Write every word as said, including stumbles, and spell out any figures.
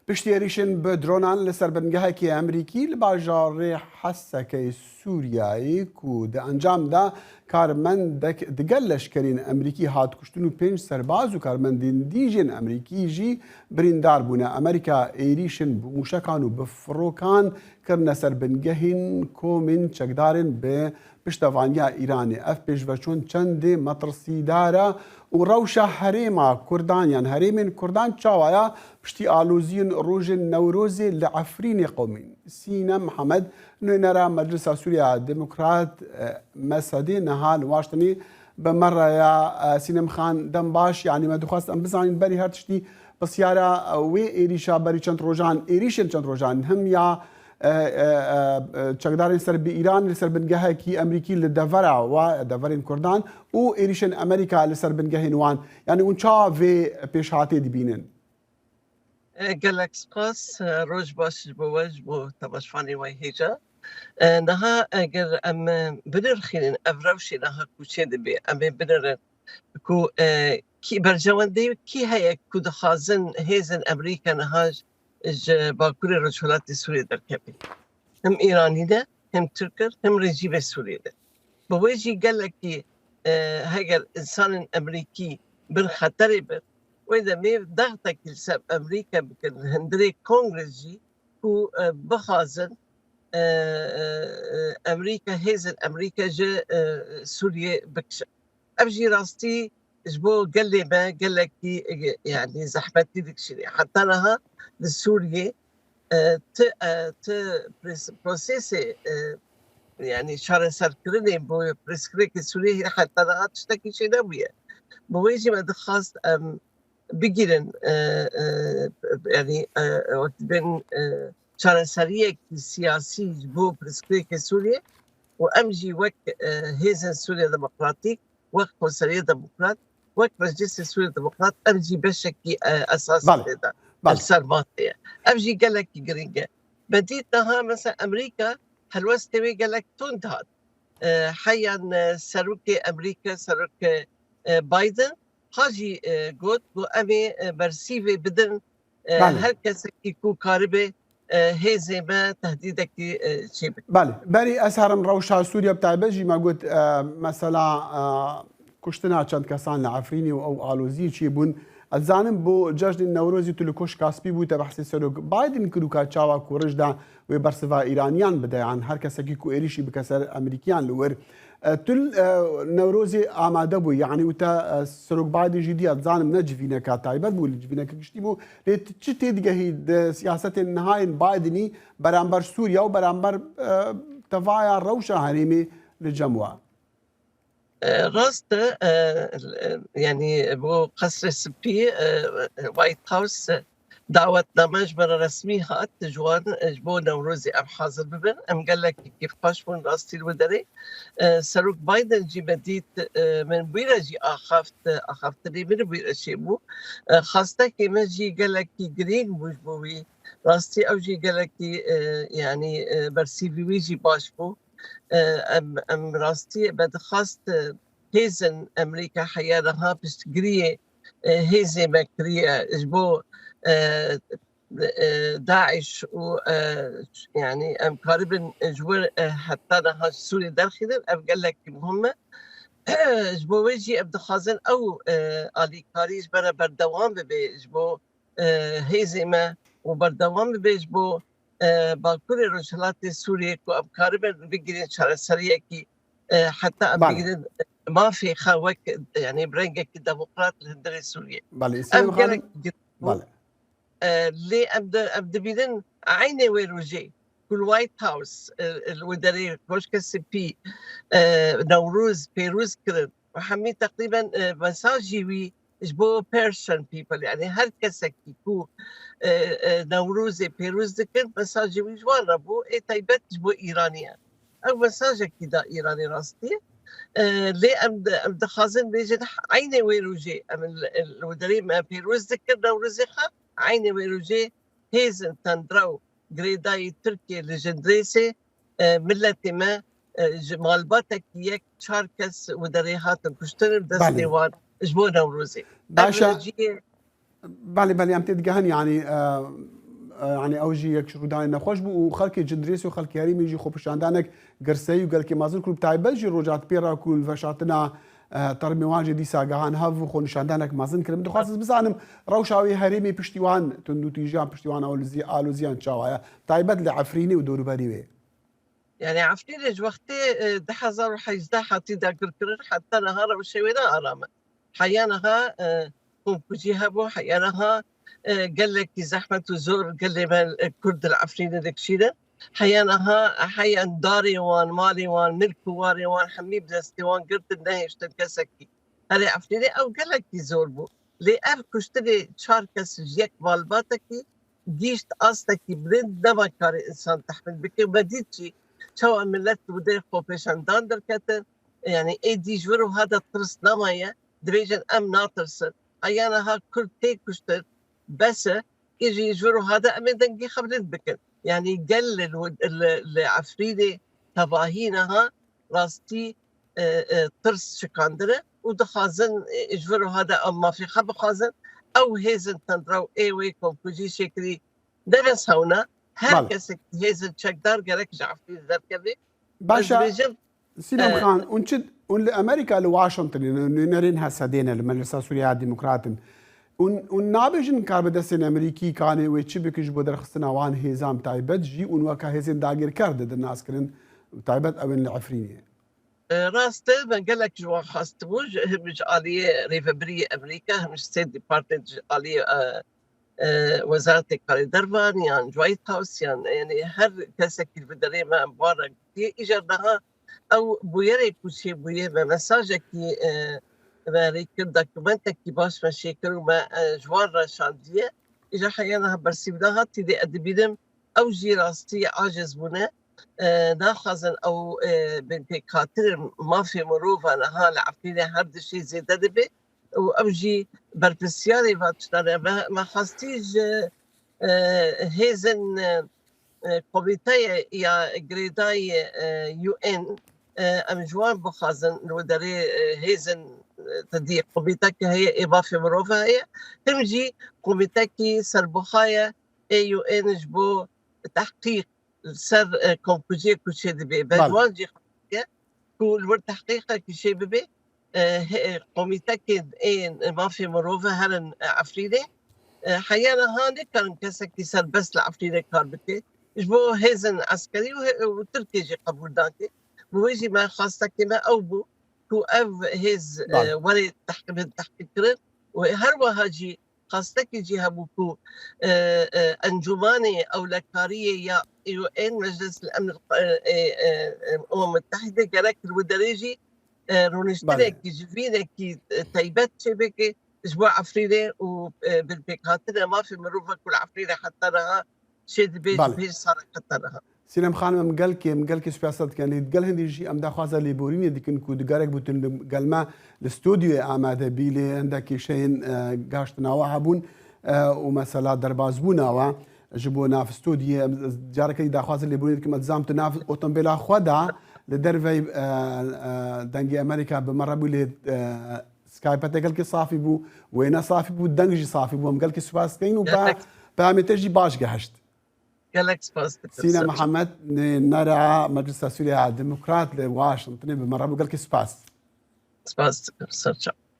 Piştî êrîşên bi dronan li ser bingehekî Amerîkî li bajarê Hesekeyê Sûriyeyê ku di encam de karmendek digel leşkerên Amerîkî hat kuştin û pênc serbaz û karmendên dî jên Amerîkî jî birîndar bûne. Amerîka êrîşên bi mûşekan û bi firokan kirine ser bingehên komên çekdarên bi piştevaniya Îranê. Ev pêşveçûn çendê metirsîdar e û rewşa herêma Kurdan yan herêmên Kurdan çawa ye piştî aloziyên rojên Newrozê li Efrînê qewimîn? Sînem Mihemed, nûnera Meclisa Sûriya Demokrat, e, M S D, niha li Washingtonê bi me re ye. E, Sînem Xan, dem baş. Yanî me dixwest em bizanîn berî her tiştî pisyara, e, wê êrîşa berî çend rojan, êrîşên çend rojan, him ya e, e, e, e, çekdarên ser bi Îran li ser bingehekî Amerîkî li devera wa, deverên Kurdan û êrîşên Amerîka li ser bingehên wan. Yanî hûn çawa vê pêşhatê dibînin? E, gelek spas. E, roj baş ji bo we, ji bo temaşvanê we hêja. E, niha eger em, e, binirxînin ev rewşê niha ku çê dibe, em ê binirin ku, e, kî berjewendê kî heye ku dixwazin hêzên Amerîka niha ji Bakurê Rojhilatê Sûriyê derkevin. Him Îranî ne, him Tirk in, him rejîmê Sûriyê ne. Bi wê jî gelekî, e, heger însanên Amerîkî bin xeterê bin, wê demê dextekî li ser Amerîka bikin, li hundirê Kongres jî ku, e, bixwazin, e, e, e, Amerîka, hêzên Amerîka ji, e, Sûriyê bikişin. Ev jî rastî ji bo gelê me gelekî, e, yanî zehmetî dikişîne. Heta niha li Sûriyê, e, ti, e, ti pres-, prosesê, e, yanî çareserkirinê bo pirsgirêkê Sûriyê heta niha tiştekî çênebûye. Bi wê jî me dixwast em bigîrin, e, e, yanî, e, wek dibên, e, çareseriyekî siyasî ji bo pirsgirêkê Sûriyê û em jî wek, e, hêzên Sûriya Demokratîk, wek Konseriya Demokrat, wek Meclîsê Sûriya Demokrat, em jî beşekî, e, esasî Belê, tê de, belê. Li ser van tê ye. Ev jî gelekî girîng e. Me dît niha mesela Amerîka helwestê wê gelek tund hat. E, heyan, e, serokê Amerîka, serok, e, Biden, ha jî, e, got, got, em ê, e, bersîvê bidin, e, Belê. Her kesekî ku karibe, e, hêzê me tehdîdekî, e, çê bike. Belê. Berî ez herim rewşa Sûriye bi taybet jî me got, e, mesela, e, kuştina çend kesan li Efrînê û ew aloziyê çêbûn. Ez dizanim bo cejnên Newrozî tu li Koşka Spî bû, te behsê Serok Biden kir û ka çawa ku rij da wê bersiva Îraniyan bide, yan her kesekî ku êrîşî bike ser Amerîkiyan li wir. E, tu, e, Newrozê amade bû, yanî û te, e, Serok Biden jî diya, dizanim ne civîneka taybet bû, li civîneke giştî bû. Lê tu çi têdigehî di siyasetên niha yên Bidenî beramber Sûriye û beramber, e, tevaya rewşa herêmê li cem we? E, rast e, e, e, yanî bo Qesrê Spî, e, White House, e, dawetname ji me re resmî hat, ji wan, e, ji bo Newrozê em hazir bibin. Em gelekî kêfxweş bûn rastî li wê derê. E, Serok Biden jî me dît, e, min wî re jî axaft, e, axaftinê min wî re çêbû. E, xastekê me jî gelekî girîng bû ji bo wî. Rastî ew jî gelekî, e, yanî, e, bersîvî wî jî baş bû. E, em, em rastî me dixwast, e, hêzên Amerîka heya niha piştgiriyê, e, hêzê me kiriye ji bo, e, e, DAIŞ û, e, yanî em karibin ji wir, e, heta niha ji Sûriyê derxînin, ev gelekî muhim e. Ji bo wê jî em dixwazin ew, e, alîkarî ji me re berdewam bibe ji bo, e, hêzê me û berdewam bibe ji bo, e, Bakurê Rojhilatê Sûriyê ku em karibin bigirên çareseriyekî, e, heta em Belê. Bigirên mafê xwe wek, yanî bi rengekî demokrat li hundirê Sûriyê. Belê, Ev Sînem Xanim, gelek girîng bû. Belê. E, lê em di-, em dibînin eynê wê rojê ku li White House, e, li wê derê Koşka Spî, e, Newroz pêroz kirin û hemî teqrîben, e, mesajî wî ji bo Persian people, yanî her kesekî ku, e, e, Newrozê pêroz dikin, mesajê wî ji wan re bû, ê taybet ji bo Îranî ye. Ew mesajekî da Îranê rastî. E, lê em di-, em dixwazin bêjin eynê wê rojê em li, li wê derê me pêroz dikin Newrozê xwe, eynê wê rojê hêzên tundra û girêdayî Tirkiyê li Jindirêsê, e, miletê me, e, ji malbatekî yek çar kes wê derê hatin kuştin bi destê Belê. Wan ji bo Newrozê. Baş e. Ev jiyê Belê, belê, em tê digehin, yanî, e, e, yanî ew jî yek ji rûdanê nexweş bû û xelkê Cindirêsê û xelkê herêmê jî xwepişandana girseyî û gelkê mezin kir û bi taybet jî Rojhilat pê re ku li veşartina, e, termê wan jî dîsa gehan hev û xwenişandanek mezin kirin. Min dixwest ez bizanim rewşa wê herêmê piştî wan tundûtîjiyan, piştî wan alozî-, aloziyan çawa ye? Taybet li Efrînê û dorûberî wê. Yani Efrînê ji wextê, e, du hezar û hejdeh hatî dagirkirin, heta niha rewşê wê ne aram e. Heya niha, e, komkujî hebû, heya niha, e, gelekî zehmet û zor gelê me, e, Kurd li Efrînê dikişînin. Heya niha heya darê wan, malê wan, milk û warê wan hemî bi destê wan girtin, nehêştin kesekî herê Efrînê. Ew gelekî zor bû. Lê ev kuştinê çar kes ji yek malbatekî gîşt astekî bilind, nema kare însan tehmîl bike. Me dît jî çawa milet li wê derê xwepêşandan derketin. Yani êdî ji vir û hada tirs nemaye. Dibêjin em natirsin. Heya niha Kurd tê kuştin. Bes e. Ê jî ji vir û hada em ê dengê xwe bilind bikin. Yani gel li, li, li Efrînê tevahî niha rastî, e, e, tirs şikandine û dixwazin, e, ji vir û hada em mafê xwe bixwazin. Ew hêzin tundrew ê wê komkujî şêkirî ne bes hewna. Her Bale. Kesek hêzin çekdar gerek ji Efrînê derkeve. Baş e. Ez dibêjim, Sînem e, Xan, hûn çi, hûn li Amerîka, li Washingtonê ne, nûnerên HSD'ê ne, li Meclisa Sûriya Demokrat in. Hûn, hûn nabêjin kar bi destên Amerîkî kanê wê çi bikin ji bo derxistina wan hêzan, bi taybet jî hûn weka hêzên dagirker didin naskirin, bi taybet ew ên li Efrînê. E, rast e, me gelek ji wan xwestibû, ji, him ji aliyê rêvebiriyê Amerîka, him ji State Department, ji aliyê, e, e, Wezaretê Karê Dervan, yan ji White House, yan, yani her kesekî li vê derê me em wan re gotiye. Îcar niha ew bûyerê ku çêbûye, me mesajekî, e, me rê kir, dokumentekî baş me çêkir û me, e, ji wan re şandiye. Îcar heya niha bersîv nehat, tîdê ez dibînim ew jî rastî aciz bûne. E, naxwazin ew, e, binpêkhatinên mafê mirova niha li Efrînê her dişê zêde dibe û ew jî berpirsiyarê van tiştan e. Me, me xwestî ji, e, hêzin, e, e, komîteyê ya girêdayî, e, U N, e, em ji wan bixwazin li wê derê, e, hêzin, e, te dî komîteke heye ê mafê mirova heye, him jî komîtekî serbixwe ye ê U N ji bo tehqîq li ser, e, komkujiyê ku çêdibe. Bale. Ji wan jî xwestiye ku li wir tehqîqekî çêbibe, e, he-, e, komîtekên ê mafê mirov herin, e, Efrînê. E, heya niha nikarin kesekî serbest li Efrînê kar bike. Ji bo hêzên eskerî û he-, û Tirkiye jî qebûl nake. Bi wê jî me xwestekê me ew bû ku ev hêz, e, Bale. were tehqî-, bin tehqîqkirin û her wiha jî xwestekî jî hebû ku, e, e, Encûmanê Ewlekariyê ya U N, Meclis el Emn, e, e, e, Umem Mutehide gerek li wê derê jî, e, rûniştinekî Belê. ji vînekî, e, taybet çêbike ji bo Efrînê û, e, binpêkhatina mafê mirova ku li Efrînê heta niha çêdibe ji Belê. pênc sala heta niha. Sînem Xanim, em gelkê, em gelkê spasiya dikin. Lê digel hindî jî em daxwaza lêborînê dikin ku digarek bûtin li gel me li stûdyoyê amade bî, lê hindek kêşeyên, e, gaştina we hebûn, e, û mesela derbazbûna we ji bo nav stûdyoyê. Em, careke dî daxwaza lêborînê dikim. Ez dizam tu nav otomobêla xwe de li dervey, e, e, Dengê Amerîka bi me re bû, lê, e, Skype te gelkî safî bû, wêne safî bû, deng jî safî bû. Em gelkî spas dikin û pe-, Gelek. peyamê te jî baş gehişt. Gelek spas dikim, Sîne Serçe. Mihemed, nê-, nara Meclisa Sûriya Demokrat li Washingtonê bi me re bû. Gelkî spas. Spas dikim, Serçe.